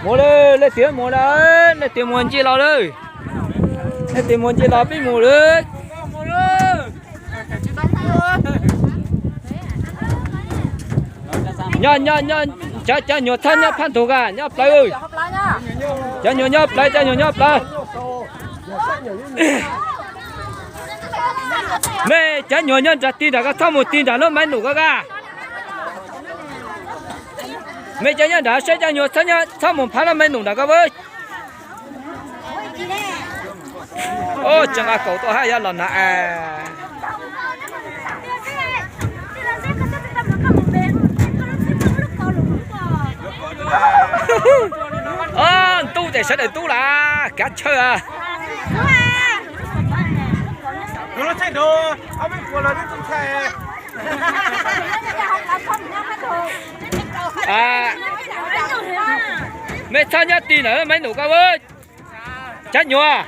Mus lawm, leej twg mus lawm, leej twg mus ncig los lawm. Leej twg mus ncig los peb mus lawm. Nyob, nyob, nyob, cov, cov nyuag txhob nyob phab ntug ka, nyob plawv. Cov nyuag nyob plawv, cov nyuag nyob plawv. Mej cov nyuag nyob nram ti nram ko txhob mus ti nram lub maiv num ko ka. Mej cov nyob nram saib cov nyuag txhob nyob, txhob mus phab lub maiv num nram ko. Tseem a kaum tuaj hab yog los na. Ntub tes sawv daws ntub las kav chaw. Mej txhob nyob ti ntawm maiv num ko. Cov nyuag,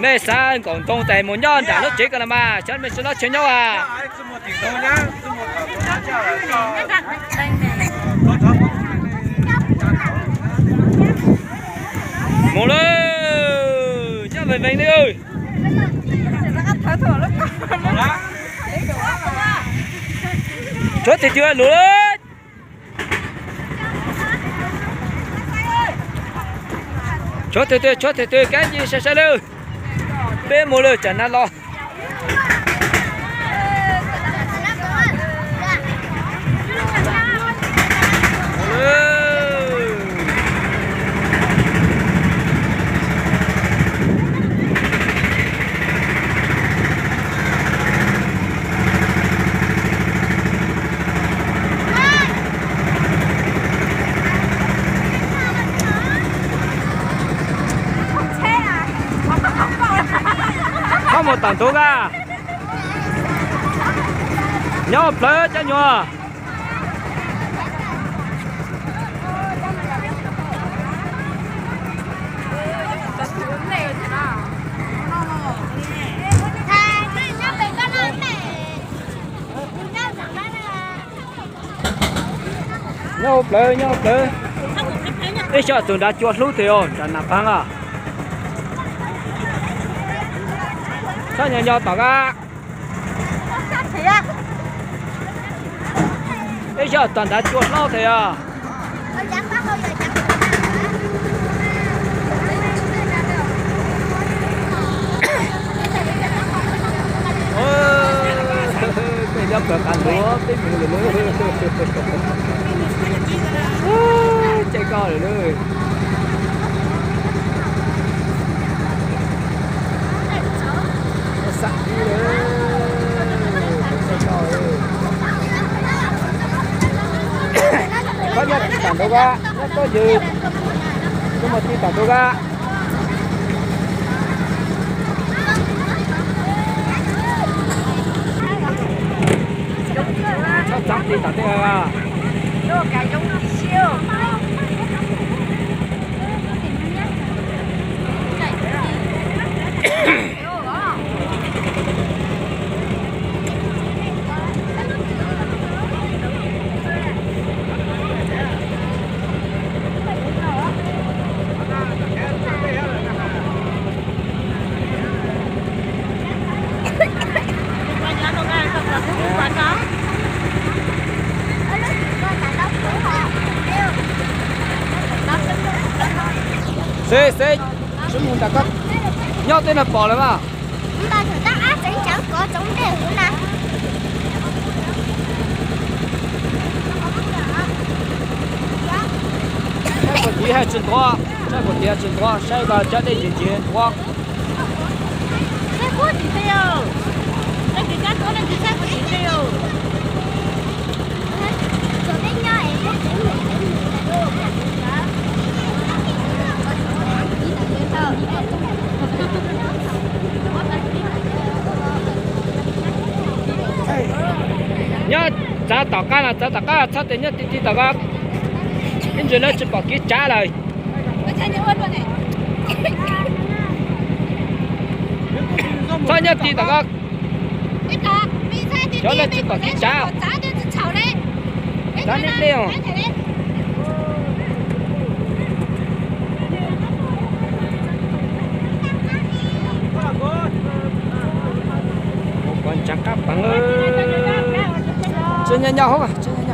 mej xav nkaum ntoo tes mus nyob nram lub tsev ko los mas, xyov mej tsis lub tsev nyob a. Mus lawm, nyob vees vees li. Tshuav twg twg lug lawm. Tshuav twg twg, tshuav twg twg, kab nci sai sai lawm. Peb mus lawm tsam na los. Txhob mus tom ntug ka. Nyob plawv cov nyuag. Nyob hauv plawv, nyob hauv plawv. Ib xyob tus nrad cua hlub tiag os, nrad nas pab a. Txhob nyo nyo tom ka. Ib xyob tom nrad cua hlub tiag os. Peb nyob plawv qab ntuav peb mus lawm lauj. Caij koj lawm lauj. Xav ib lawm, caij koj lawm. Koj nyob tim tam nraud ko, nyob tuaj ywg, tuaj mus tim tam nraud ko. Txhob txav tim tam tej. Seb, seb, sib mus nram ko, nyob tej no pom lawm mas. Saib kuv tiv haj tsis ntuav, saib kuv tiv tsis ntuav, saib ko cov dej ntsis ntsis ntuav. Nyob txav tom qab los txav tom qab, txhob tias nyob ti ti tom ko. Ib ntsis lawv tsis pom kev tsav lawm. Txhob nyob ti tom ko. Xyov lawv tsis pom kev tsav. Dab deb deb os. Ua kov ntseev qab peev. Tsis nyob nyob hauv, tsis nyob